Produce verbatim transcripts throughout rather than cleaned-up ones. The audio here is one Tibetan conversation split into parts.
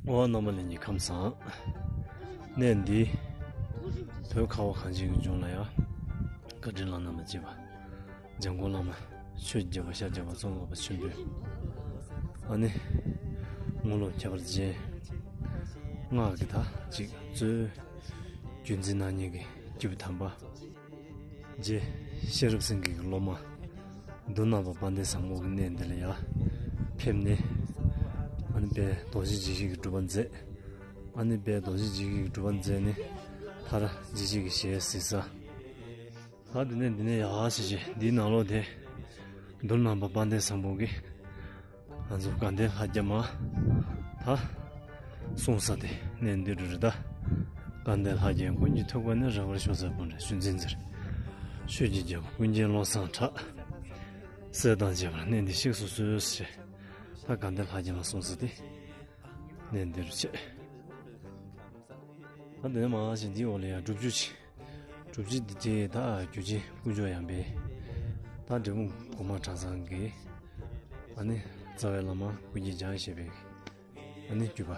འོ། རྣམ་པ་ལྷན་རྒྱས་ཁམས་བཟང་། གནས་འདི་བོད་ཁ་བ་གངས་ཅན་གྱི་ལྗོངས་ལ་ཡ། བཀའ་དྲིན་བླ་ན་མ་མཆིས་པ། འཇམ་མགོན་བླ་མ་ཆོས་རྒྱལ་པོ་ཤཱཀྱ་པ་ཙོང་ཁ་པ་ཆེན་པོས། ཨ་ནི་དངོས་སློབ་ཁྱད་པར་ཅན། སྔགས་ཀྱི་ད་ཅིག་གཙོས་རྒྱུན་འཛིན་གནང་མཁན་གྱི་སྐྱེས་བུ་དམ་པ། རྗེ་ཤེས་རབ་སེང་གེ་གི་སློབ་མ། མདོ་ནག་པ་དཔལ་ལྡན་བཟང་པོ་གི་གནས་འདི་ལ་ཡ་ཕེབས་ནས། ཨ་ནི་དཔལ་རྡོ་རྗེ་འཇིགས་བྱེད་ཀྱི་སྒྲུབ་པ་མཛད། ཨ་ནི་དཔལ་རྡོ་རྗེ་འཇིགས་བྱེད་ཀྱི་སྒྲུབ་པ་མཛད་ནས། མཐར་འཇིགས་བྱེད་ཀྱི་ཞལ་གཟིགས་ས། ད་འདི་ནས་འདི་ནས་ཡར་བྱས་བྱས་འདིའི་ནང་ལོགས་དེ། མདོ་ནག་པ་དཔལ་ལྡན་བཟང་པོ་གིས་ང་ཚོ་དགའ་ལྡན་ལྷ་རྒྱལ་མ་ད་གསུང་ས་དེ་གནས་འདི་རུ་རེད་ད། དགའ་ལྡན་ལྷ་རྒྱལ་མགོན་གྱི་ཐུགས་ཀ་ནས། རབ་དཀར་ཕྱོགས་བཅུའི་དཔོན་རིགས་ཆུ་འཛིན་འཚེར། ཆོས་ཀྱི་རྒྱལ་པོ་ཀུན་མཁྱེན་བློ་བཟང་གྲགས། སྲས་དང་བཅས་པ་གནས་འདི་གཤེགས་སུ་གསོལ་ཞེས། ད་དགའ་ལྡན་ལྷ་རྒྱལ་མ་གསུང་ས་དེ་གནས་འདི་རུ་བྱས། ད་འདི་ནས་མར་བྱས་འདིའི་འོག་ལ་ཡ་སྒྲུབ་བརྒྱུད་ཅིག་སྒྲུབ་བརྒྱུད་འདི་དེ་ད་རྒྱུད་ཆེན་དཀོན་མཆོག་ཡང་པའི་ད་འབྲས་སྤུངས་གོང་མ་གྲྭ་ཚང་གི། ཨ་ནི་རྩ་བའི་བླ་མ་ཀུན་མཁྱེན་འཇམ་དབྱངས་བཞད་པའི། ཨ་ནི་བརྒྱུད་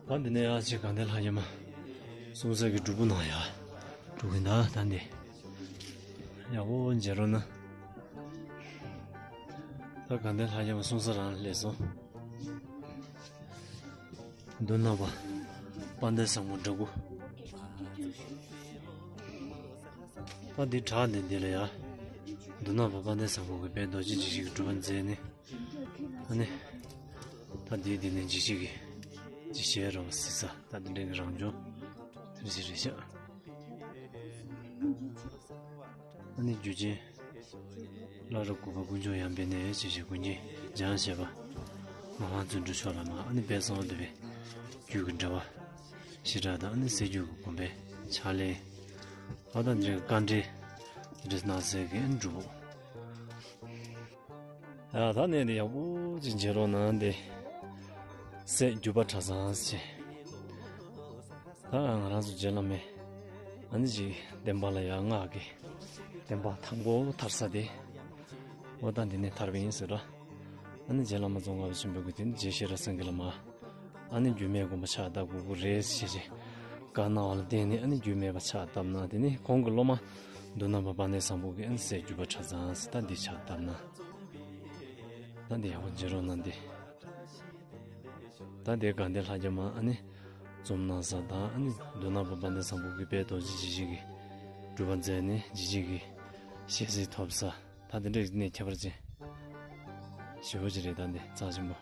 པ། ད་འདི་ནས་ཡར་བྱས་དགའ་ལྡན་ལྷ་རྒྱལ་མ་གསུང་ས་གི་སྒྲུབ་ཕུག་ནང་ཡ་འགྲོ་གི་ཡིན་ད། ད་འདི་ཡག་པོ་མཇལ་རོགས་གནང་། ད་དགའ་ལྡན་ལྷ་རྒྱལ་མ་གསུང་ས་རང་ལ་སླེབས་སོང་། མདོ་ནག་པ་དཔལ་ལྡན་བཟང་པོ་འདྲ་སྐུ། ད་འདི་བྲག་འདི་འདི་ལ་ཡ། མདོ་ནག་པ་དཔལ་ལྡན་བཟང་པོ་གིས་དཔལ་རྡོ་རྗེ་འཇིགས་བྱེད་ཀྱི་སྒྲུབ་པ་མཛད་ནས། ཨ་ནི། ད་འདི་འདི་ནས་འཇིགས་བྱེད་ཀྱི་འཇིགས་བྱེད་རོ་ཟེར་ས། ད་འདི་འདྲ་གི་རང་བྱུང་དེ་འདྲ་ཞིག་རེད་ཤག་ཨ་ནི་རྒྱུ་ཅན། བླ་རབས་གུས་པ་དཀོན་མཆོག་ཡང་པའི་གནས་ཞེས་བྱའི་ཀུན་མཁྱེན་འཇམ་དབྱངས་བཞད་པ། ངག་དབང་བརྩོན་འགྲུས་མཆོག་ལ་མ། ཨ་ནི་དཔལ་གསང་བ་འདུས་པའི་རྒྱུད་ཀྱི་འགྲེལ་པ་བཞི་སྦྲགས་དང་། ཨ་ནི་སྲད་རྒྱུད་ཀྱི་དགོངས་པའི་ཕྱག་ལེན། ཨ་ད་འདི་བཀའ་འགྲེལ་འདི་འདྲ་གནང་སའི་གི་སྒྲུབ་ཕུག་ཡ། ད་གནས་འདི་ཡག་པོ་ཅིག་མཇལ་རོགས་གནང་། འདི་སྲས་བརྒྱུད་པ་གྲྭ་ཚང་ཟེར། ད་ང་རང་ཚོ་རྗེ་བླ་མའི་ཨ་ནི་ཅིག་བསྟན་པ་ལ་ཡ་སྔགས་ཀྱི་བསྟན་པ་དང་པོ་དར་ས་དེ། འོ་ད་འདི་ནས་དར་བ་ཡིན་ཟེར་ར། ཨ་ནི་རྗེ་བླ་མ་ཙོང་ཁ་པ་ཆེན་པོ་གི་དེ་ནི་རྗེ་ཤེས་རབ་སེང་གེ་བླ་མ། ཨ་ནི་རྒྱུད་སྨད་དགོན་པ་ཕྱག་བཏབ་དགོས་ཀྱི་རེད་ཟེར་བྱས་བཀའ་གནང་བ་ལ་བརྟེན་ནས། ཨ་ནི་རྒྱུད་སྨད་པ་ཕྱག་བཏབ་ན། དེ་ནི་ཁོང་གི་སློབ་མ་མདོ་ནག་པ་དཔལ་ལྡན་བཟང་པོ་གིས་ཨ་ནི་སྲས་བརྒྱུད་པ་གྲྭ་ཚང་ཟེར་ད་འདི་ཕྱག་བཏབ་ན། ད་འདི་ཡག་པོ་མཇལ་རོགས་གནང་། འདི་ད་འདི་དགའ་ལྡན་ལྷ་རྒྱལ་མ་ཨ་ནི་འཛོམས་གནང་ས་དང་། ཨ་ནི་མདོ་ནག་པ་དཔལ་ལྡན་བཟང་པོ་གིས་དཔལ་རྡོ་རྗེ་འཇིགས་བྱེད་ཀྱི་སྒྲུབ་པ་མཛད་ནས་འཇིགས་བྱེད་ཀྱི་ཞལ་གཟིགས་ཐོབ་ས། ད་འདི་འདྲའི་གནས་ཁྱད་པར་ཅན་ཞེ་པོ་ཅིག་རེད། ད་འདི་རྩ་ཆེན་པོ།